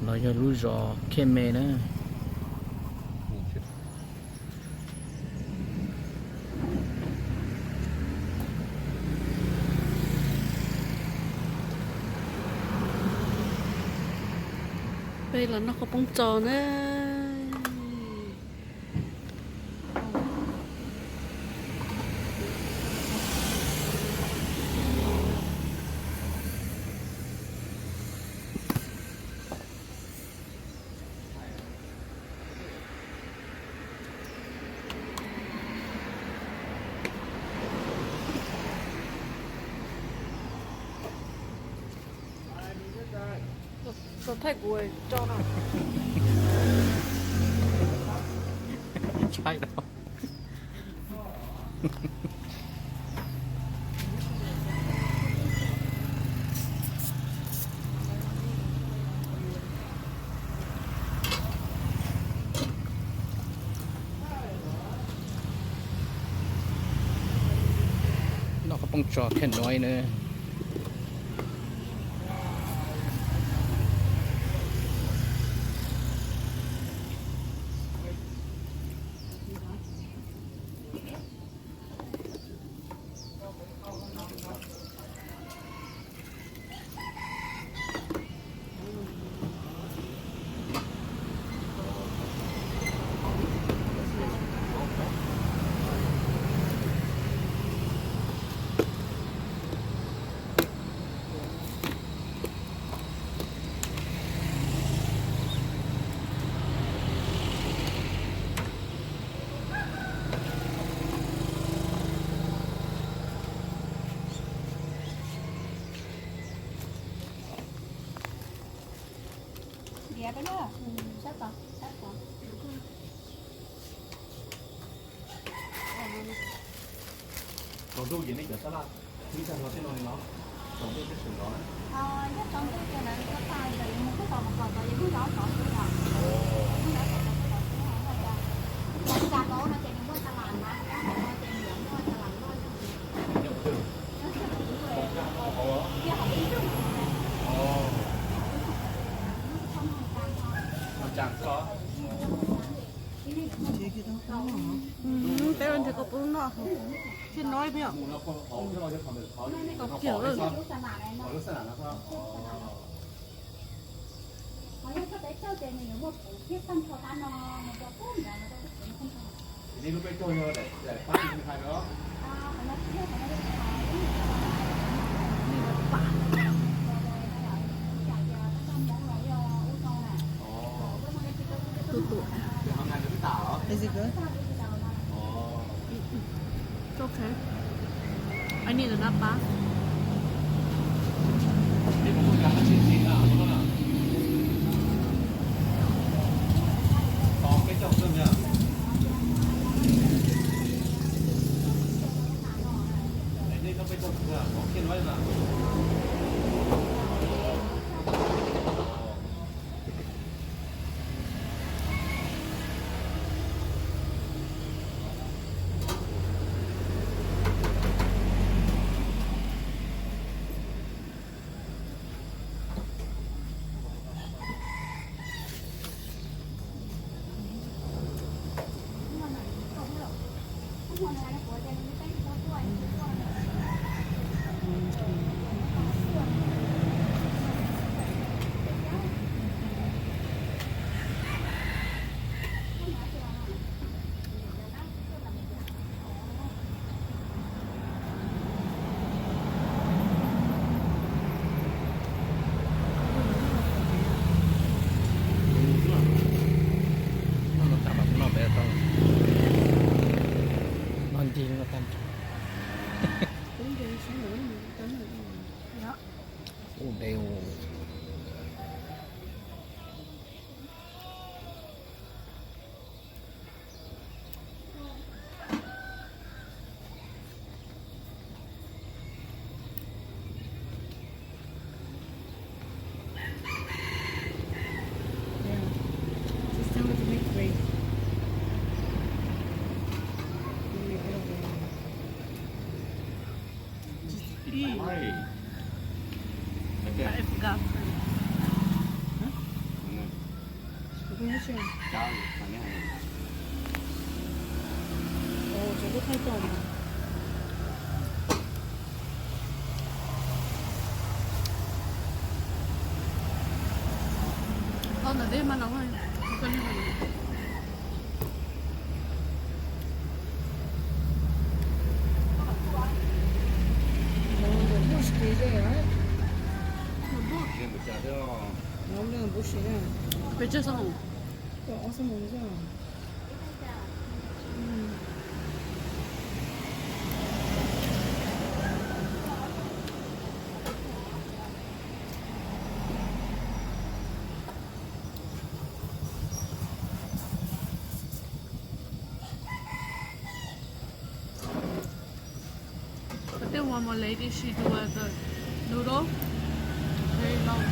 No yog lub zos Khej Me na. Peb los noj khaub poob tso na. Txog thaij kuv tso no. Thaij no. Noj khaub poob tso Khej Nuaiv na. Tsaus ntuj ces nej cov sab laj, ib tag nrho tej no li no, tsaus ntuj tej tseem zov na. Peb los nrhiav khaub poob noj, Khej Nuaiv peb. Tus tus. Is it good? It's okay. I need another bun. Noj ncig no tag nrho. Ub, deb. Yeah. Just tell her to make way. Just eat. I forgot. Ov, tseem kuj thaij tau. Tau ntawm teb mas no. Pes tsawg xwb? Có thể one more lady, she do the noodle. Very long.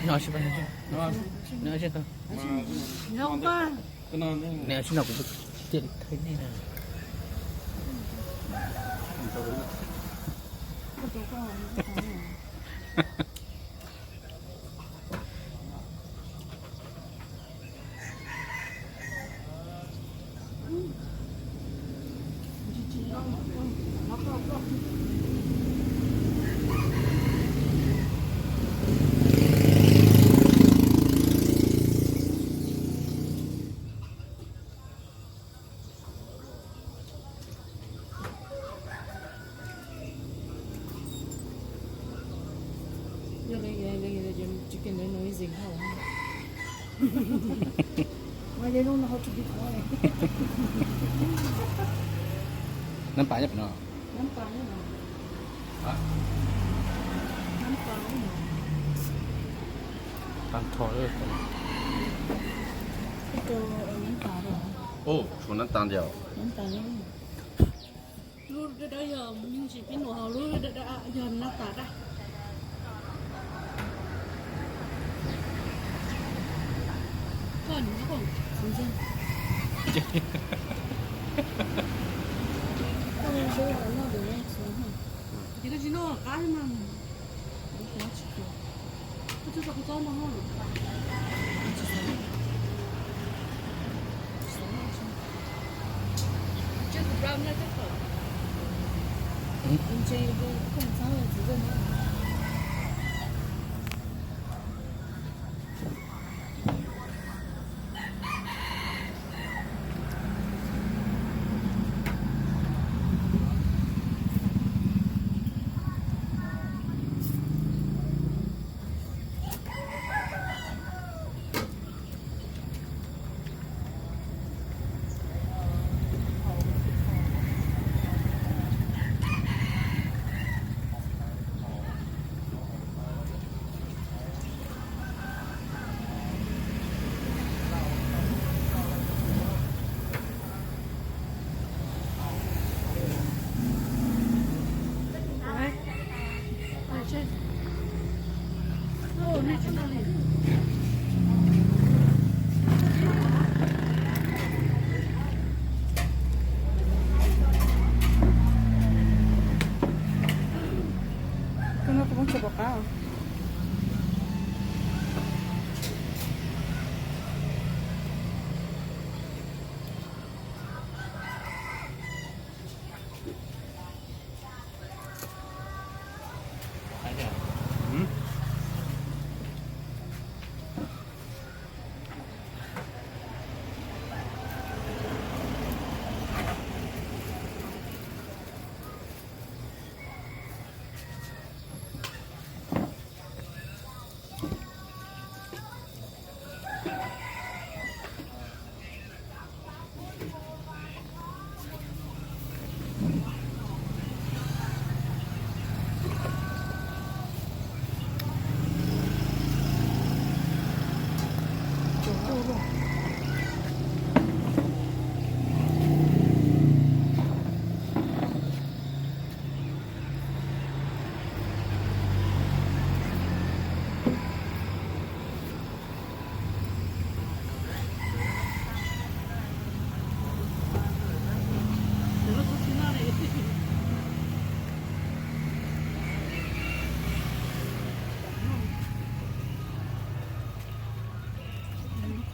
No, she, no, she, no, she, no. Nws tsis no kuv tias li thawj nej na. Yog li, yog li, yog li, chicken they know easy how. Why they don't know how to be quiet? Nab pas nyob pem no. Nab pas nyob no. Hả? Nab pas nyob no. Tag nrho lawm. Nab pas lawm. Ub, tshuav nab tas ntiag. Nab pas nyob no. Lub dawb dawb yog me ntsis pib nuam, ho lub dawb dawb yog nab tas dab. Koj nyob ko. Ces koj tsis noj qab mas. Koj tsis tau kuv txob no. Koj no kuv muab tso pom qab.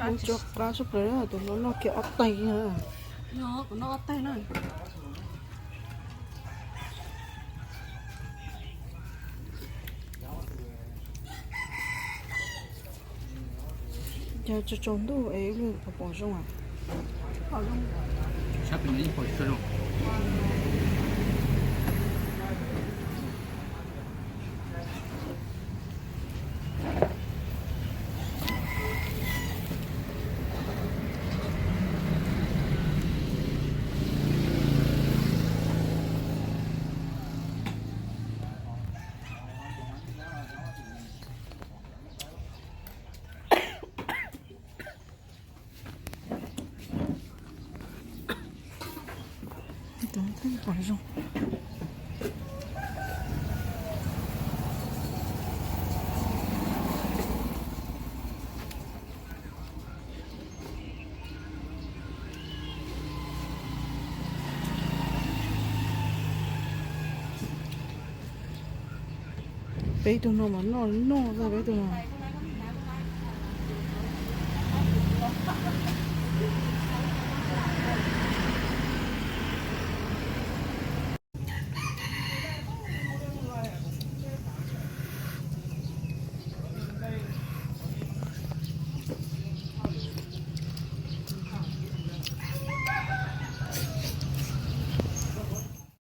Ub, tso qab sab plaws, tus no noj kiag ob taig na. Kuv noj ob taig na. Cas tsaus tsaus ntuj es ib lub pom pom zoo. Peb tug no mas noj noj tag peb tug no.